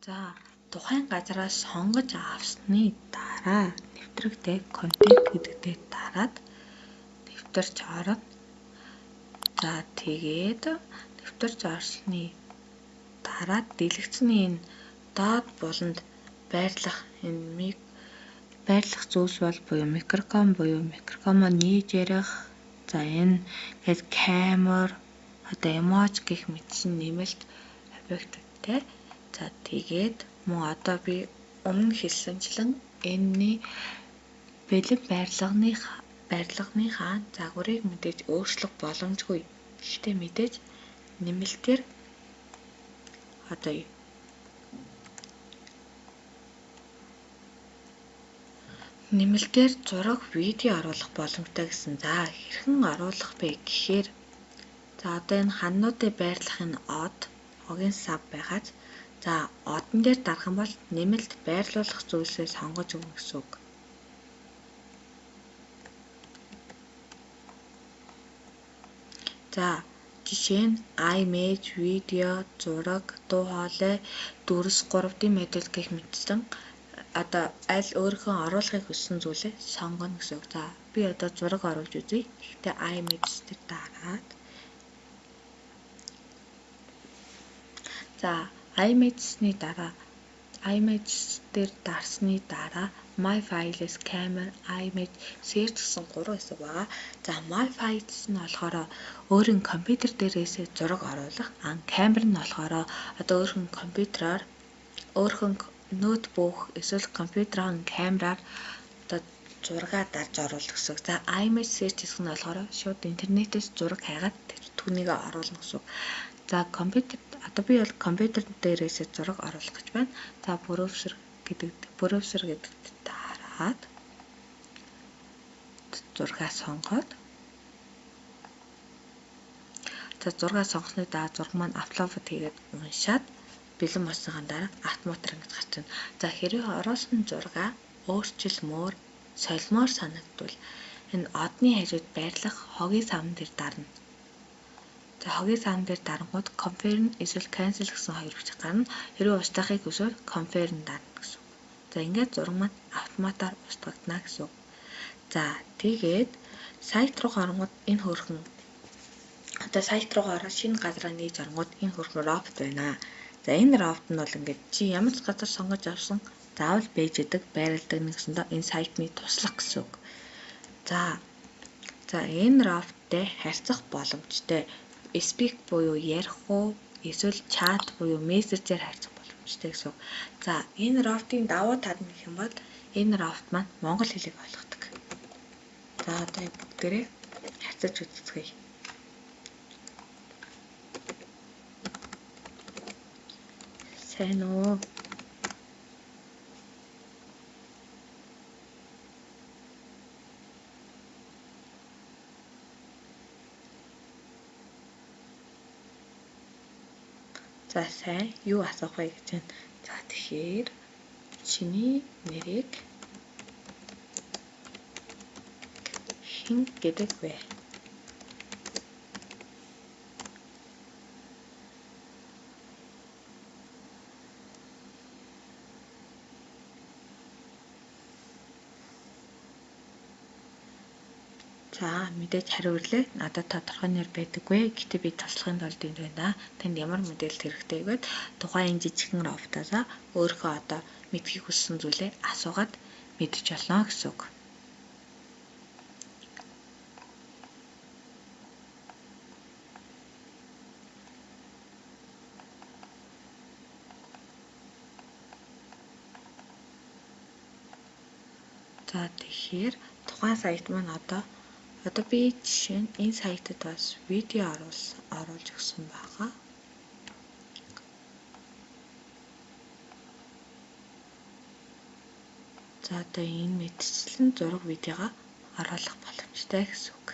За, тухайн газараас сонгож авсны дараа нэвтрэгдээ контент гэдэгтээ дараад нэвтэрч орно. За, тэгээд нэвтэрч орсны дараа дэлгэцний энэ доод буланд байрлах энэ байрлах зүйлс бол буюу микрофон буюу микрофоноо нээж ярих, за энэ гээд камер, одоо эмож гэх мэтчин нэмэлт объекттэй. За, тэгээд мөн одоо би өмнө хэлсэнчлэн энэний бэлэн байрлагынхаа загварыг мэдээж өөрчлөх боломжгүй. Гэхдээ мэдээж нэмэлтээр одоо нэмэлтээр зураг, видео оруулах боломжтой гэсэн. За, хэрхэн оруулах вэ гэхээр за одоо энэ ханнуудыг байрлах энэ од, огийн сав байгаач. За, одон дээр дарах юм бол нэмэлт байрлуулах зүйлсээ сонгож өгнө гэсэн үг. За, жишээ нь image, видео, зураг, дуу хоолой, дүрс, 3D модель гэх мэтчилэн одоо аль өөрийнхөө оруулахыг хүссэн зүйлээ сонгоно гэсэн үг. За, би одоо зураг оруулж үзье. Гэхдээ image дээр дараад за image-ний дараа image дээр дарсны дараа my files, camera, image, search гэсэн 3 хэсэг байгаа. За, my files нь болохоор өөрийн компьютер дээрээсээ зураг оруулах, камер нь болохоор одоо өөрийн компьютероор өөрхөн ноутбук эсвэл компьютерийн камераар одоо зургаа дарж оруулах гэсэн үг. За, image search хэсэг нь болохоор шууд интернетээс зураг хайгаад түүнийг оруулна гэсэн үг. За, компьютер одоо би бол компьютер дээрээсээ зураг оруулах гэж байна. За, браузер гэдэгт дараад зургаа сонгоод за зургаа сонгосны дараа зураг маань upload хийгээд уншаад бэлэн болсныхаа дараа автоматар ингэж гарч ирнэ. За, хэрвээ оруулсан зургаа өөрчилмөөр, солимоор санагдвал энэ одны хажууд байрлах хогийн савн дээр дарна. За, хогийн савн дээр дарангууд confirm эсвэл cancel гэсэн хоёр бичиг гарна. Хэрвээ устгахыг хүсвэл confirm дарна гэсэн үг. За, ингээд зураг маань автоматар устгагдана гэсэн үг. За, тэгээд сайт руу оронгууд энэ хөөрхөн одоо сайт руу ороод шинэ газраа нээж оронгууд энэ хөөрхөн робот байна. За, энэ робот нь бол ингээд чи ямар ч газар сонгож авсан заавал бэж идэг, байрладаг нэгсэндээ энэ сайтны туслах гэсэн үг. За, энэ роботтой харьцах боломжтой. Speak буюу ярих уу, эсвэл чат буюу мессежээр харьцах боломжтой гэсэн үг. За, энэ роботын давуу тал нь гэх юм бол энэ робот маань монгол хэлийг ойлгодог. За, одоо бүгдээрээ харьцаж үзцгээе. Сайн уу? За, сайн юу асуух вэ гэж байна. За, тэгэхээр чиний нэрийг хэн гэдэг вэ? За, мэдээж хариу ирлээ. Надад тодорхой нэр байдаггүй. Гэхдээ би туслахын тулд энд байна. Танд ямар мэдээлэл хэрэгтэй гэвэл тухайн энэ жижигхэн роботоосоо өөрийнхөө одоо мэдэхийг хүссэн зүйлээ асуугаад мэдэж болно гэсэн үг. За, тэгэхээр тухайн сайт маань одоо би жишээ нь энэ сайтад бас видео оруулж өгсөн байгаа. За, одоо энэ мэтчлэн зураг видеого оруулах боломжтой гэсэн үг.